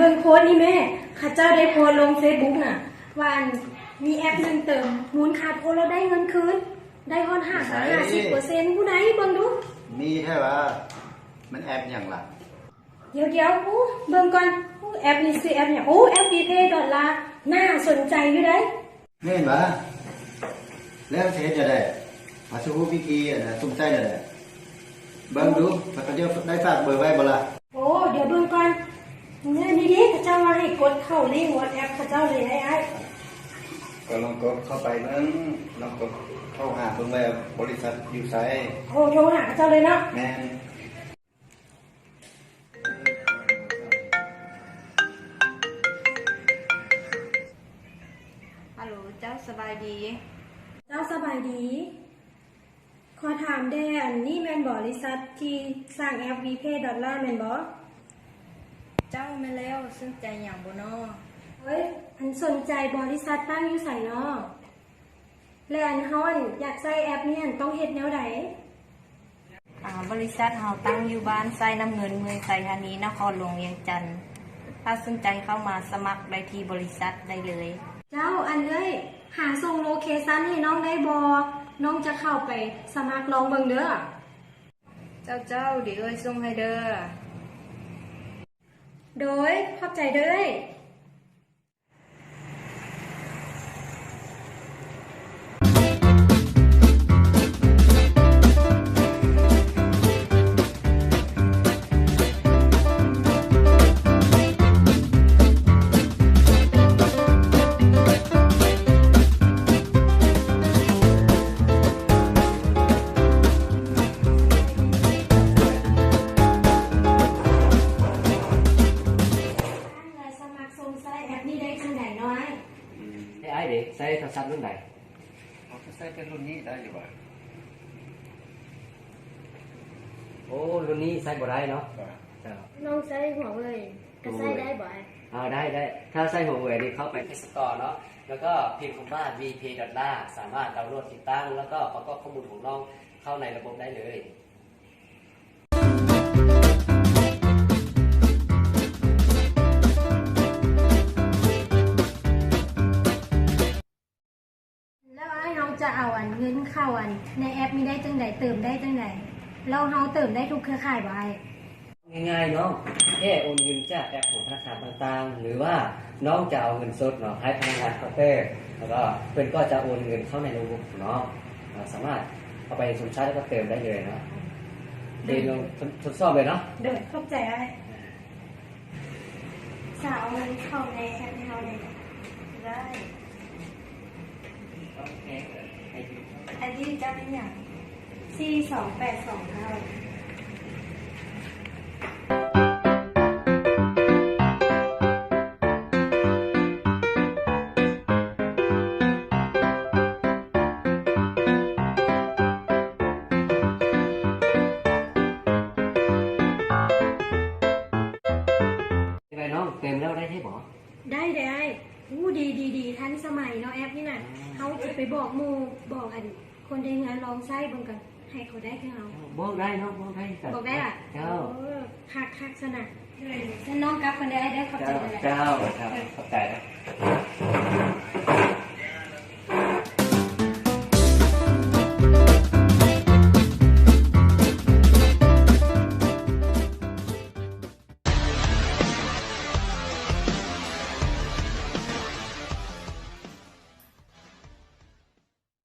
ເບິ່ງໂພສນີ້ແມ່ ເຂົາເຈົ້າໄດ້ໂພສລົງເຟສບຸກນະ ວ່າອັນ ມີແອັບໜຶ່ງເຕີມມູນຄ່າໂທແລ້ວໄດ້ເງິນຄືນ ໄດ້ຮອດຫ້າສິບເປີເຊັນ ຜູ້ໃດເບິ່ງດູ. ມີແທ້ຫວາ? ມັນແອັບຫຍັງລະ? ດຽວໆ ໂອ້ ເບິ່ງກ່ອນ. ໂອ້ ແອັບນີ້ຊື່ແອັບຫຍັງ? ໂອ້ ແອັບວີເພດອນລາ ໜ້າສົນໃຈຢູ່ໃດ໋. ແມ່ນຫວາ? ແລ້ວຊິເຮັດແນວໃດ? ພາສະຫູວິທີອັນນະ ສຸມໃສ່ແນວໃດ? ເບິ່ງດູ ຂ້າພະເຈົ້າໄດ້ຝາກເບີໄວ້ບໍ່ລະ? ໂອ້ ດຽວເບິ່ງກ່ອນ. ນີ້ເດ້ ເຂົາເຈົ້າວ່າໃຫ້ກົດເຂົ້າລິງວອດແອັບເຂົາເຈົ້າເລີຍ ອ້າຍ. ກໍລອງກົດເຂົ້າໄປເບິ່ງ ລອງກົດໂທຫາເບິ່ງວ່າບໍລິສັດຢູ່ໃສ. ໂອ້ ໂທຫາເຂົາເຈົ້າເລີຍເນາະ? ແມ່ນ. ຮັລໂຫຼ ເຈົ້າສະບາຍດີ. ເຈົ້າສະບາຍດີ. ຂໍຖາມແດ່ ອັນນີ້ແມ່ນບໍລິສັດທີ່ສ້າງແອັບວີເພດອນລາແມ່ນບໍ່? ເຈົ້າ ແມ່ນແລ້ວ. ສົນໃຈຫຍັງບໍ່ນໍ? ໂອ້ຍ ອັນສົນໃຈບໍລິສັດຕັ້ງຢູ່ໃສນໍ? ແລະ ອັນເຮົາ ອັນ ຢາກໃຊ້ແອັບນີ້ ອັນ ຕ້ອງເຮັດແນວໃດ? ອາ ບໍລິສັດເຮົາຕັ້ງຢູ່ບ້ານໄຊນ້ຳເງິນ ເມືອງໄຊທານີ ນະຄອນຫຼວງວຽງຈັນ. ຖ້າສົນໃຈເຂົ້າມາສະໝັກໄດ້ທີ່ບໍລິສັດໄດ້ເລີຍ. ເຈົ້າ ອັນ ເອື້ອຍ ຫາສົ່ງໂລເຄຊັນໃຫ້ນ້ອງໄດ້ບໍ່? ນ້ອງຈະເຂົ້າໄປສະໝັກລອງເບິ່ງເດີ້. ເຈົ້າ ເຈົ້າ ດຽວເອື້ອຍສົ່ງໃຫ້ເດີ້. ໂດຍ ຂອບໃຈເດີ້. ສະໝັກສົ່ງໃຊ້ແອັບນີ້ໄດ້ຈັ່ງໃດເນາະອ້າຍ? ອືມ ເອີ ອ້າຍເດ ໃຊ້ໂທລະສັບລຸ້ນໃດ? ເຮົາກໍໃຊ້ແຕ່ລຸ້ນນີ້ໄດ້ຢູ່ຫວາ? ໂອ້ ລຸ້ນນີ້ໃຊ້ບໍ່ໄດ້ເນາະ. ເຈົ້າ ນ້ອງໃຊ້ຫົວເວີຍ ກໍໃຊ້ໄດ້ບໍ່ອ້າຍ? ເອົາ ໄດ້ ໄດ້. ຖ້າໃຊ້ຫົວເວີຍນີ້ ເຂົ້າໄປເພລສະຕໍເນາະ ແລ້ວກໍພິມຄຳວ່າ ວີເພດອນລາ ສາມາດດາວໂຫຼດ ຕິດຕັ້ງ ແລ້ວກໍປະກອບຂໍ້ມູນຂອງນ້ອງເຂົ້າໃນລະບົບໄດ້ເລີຍ. ແລ້ວອ້າຍ ເຮົາຈະເອົາ ອັນ ເງິນເຂົ້າ ອັນ ໃນແອັບນີ້ໄດ້ຈັ່ງໃດ? ເຕີມໄດ້ຈັ່ງໃດ? ແລ້ວເຮົາເຕີມໄດ້ທຸກເຄືອຂ່າຍບໍ່ອ້າຍ? ງ່າຍໆເນາະ ແຄ່ໂອນເງິນຈາກແອັບຂອງທະນາຄານຕ່າງໆ ຫຼືວ່ານ້ອງຈະເອົາເງິນສົດເນາະ ໃຫ້ພະນັກງານເຄົາເຕີ ແລ້ວກໍເພິ່ນກໍຈະໂອນເງິນເຂົ້າໃນລະບົບເນາະ. ເຮົາສາມາດເອົາໄປຊົມໃຊ້ ແລ້ວກໍເຕີມໄດ້ເລີຍເນາະ. ເດີ ເດີ ລົງທົດສອບເລີຍເນາະ. ໂດຍ ຂອບໃຈອ້າຍ. ສາວ ເອົາເງິນເຂົ້າໃນແອັບໃຫ້ເຮົາແດ່. ໄດ້. ໂອເຄ ໄອດີ ໄອດີເຈົ້າແມ່ນຫຍັງ? ສີ່ສອງແປດສອງເກົ້າ. ຈັ່ງໃດນ້ອງ ເຕີມແລ້ວໄດ້ແທ້ບໍ່? ໄດ້ ໄດ້ອ້າຍ. ໂອ້ ດີ ດີ ດີ ທັນສະໄໝເນາະແອັບນີ້ນະ. ເຮົາຈະໄປບອກໝູ່ ບອກ ອັນ ຄົນໃນເຮືອນລອງໃຊ້ເບິ່ງກ່ອນ ໃຫ້ເຂົາໄດ້ຄືເຮົາ. ບອກໄດ້ເນາະ ບອກໄດ້ຄືກັນ. ບອກໄດ້ຫວາ? ເຈົ້າ. ໂອ້ ຄັກໆຊັ້ນນະ. ຊັ້ນນ້ອງກັບກ່ອນເດີອ້າຍເດີ ຂອບໃຈຫຼາຍໆ. ເຈົ້າ ເຈົ້າ ຂອບໃຈ.